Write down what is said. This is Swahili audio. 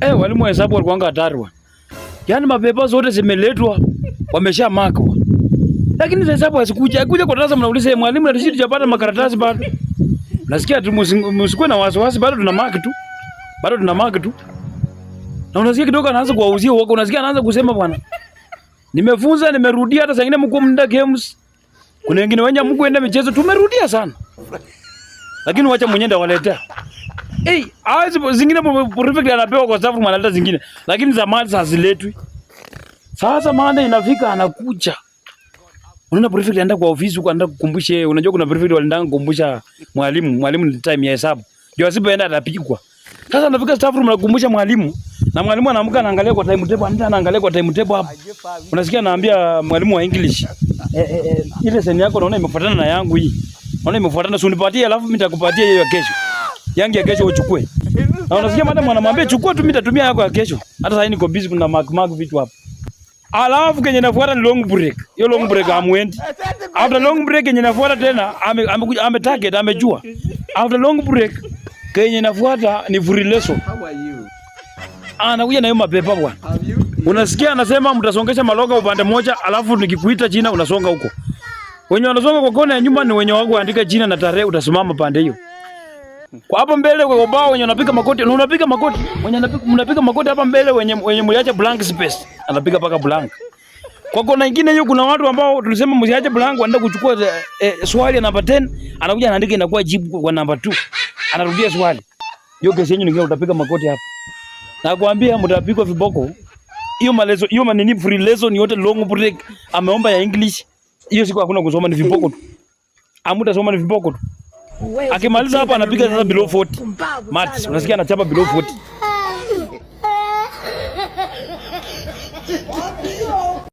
Walimu wa hesabu walikuwa hatari bwana. Yaani mapepa zote zimeletwa, wamesha mark bwana. Lakini za hesabu hazikuja. Kuja kwa darasa mnauliza mwalimu na sisi tujapata makaratasi bado. Nasikia tu msikuwe na wasiwasi, bado tuna mark tu. Bado tuna mark tu. Na unasikia kidogo anaanza kuwauzia uoga, unasikia anaanza kusema bwana, nimefunza, nimerudia, hata saa ingine mko mnda games. Kuna wengine wenye mko enda michezo, tumerudia sana. Lakini wacha mwenyewe ndo waletea. Eh, hey, zingine prefect anapewa kwa sababu analeta zingine, lakini za mali haziletwi. Sasa maana inafika anakuja. Unaona prefect anaenda kwa ofisi huko, anaenda kukumbusha yeye. Unajua kuna prefect walienda kukumbusha mwalimu, mwalimu ni time ya hesabu. Ndio asipoenda atapigwa. Sasa anafika staff room anakumbusha mwalimu, na mwalimu anaamka anaangalia kwa timetable, anaenda anaangalia kwa timetable hapo. Unasikia anaambia mwalimu wa English, ile seni yako naona imefuatana na yangu hii. Naona imefuatana, si unipatie alafu mimi nitakupatia hiyo ya kesho. Yangu ya kesho uchukue. Na unasikia madam anamwambia chukua tu, mimi nitatumia yako ya kesho. Hata sasa niko busy, kuna mark mark vitu hapo. Alafu kenye nafuata ni long break. Hiyo long break hamuendi. After long break kenye nafuata tena ame ame, ame target amejua. After long break kenye nafuata ni free lesson. How are you? Anakuja na hiyo mapepa bwana. Have you? Unasikia anasema mtasongesha maloka upande mmoja, alafu nikikuita jina unasonga huko. Wenye wanasonga kwa kona ya nyuma ni wenye wako andika jina na tarehe, utasimama pande hiyo. Kwa hapo mbele kwa ubao wenye wanapiga makoti, na unapiga makoti, wenye anapiga mnapiga makoti hapa mbele, wenye mliacha blank space, anapiga paka blank. Kwa kona nyingine hiyo kuna watu ambao tulisema msiache blank, wanaenda kuchukua swali ya namba 10, anakuja anaandika inakuwa jibu kwa namba 2. Anarudia swali. Hiyo kesi yenu nyingine utapiga makoti hapo. Nakwambia mtapigwa viboko. Hiyo malezo, hiyo manini free lesson yote long break ameomba ya English. Hiyo siku hakuna kusoma, ni viboko tu. Hamutasoma, ni viboko tu. Huwezi Akimaliza hapo kucheza anapiga namna sasa below hiyo. 40. Pumbavu Maths, sana unasikia wewe. anachapa below 40.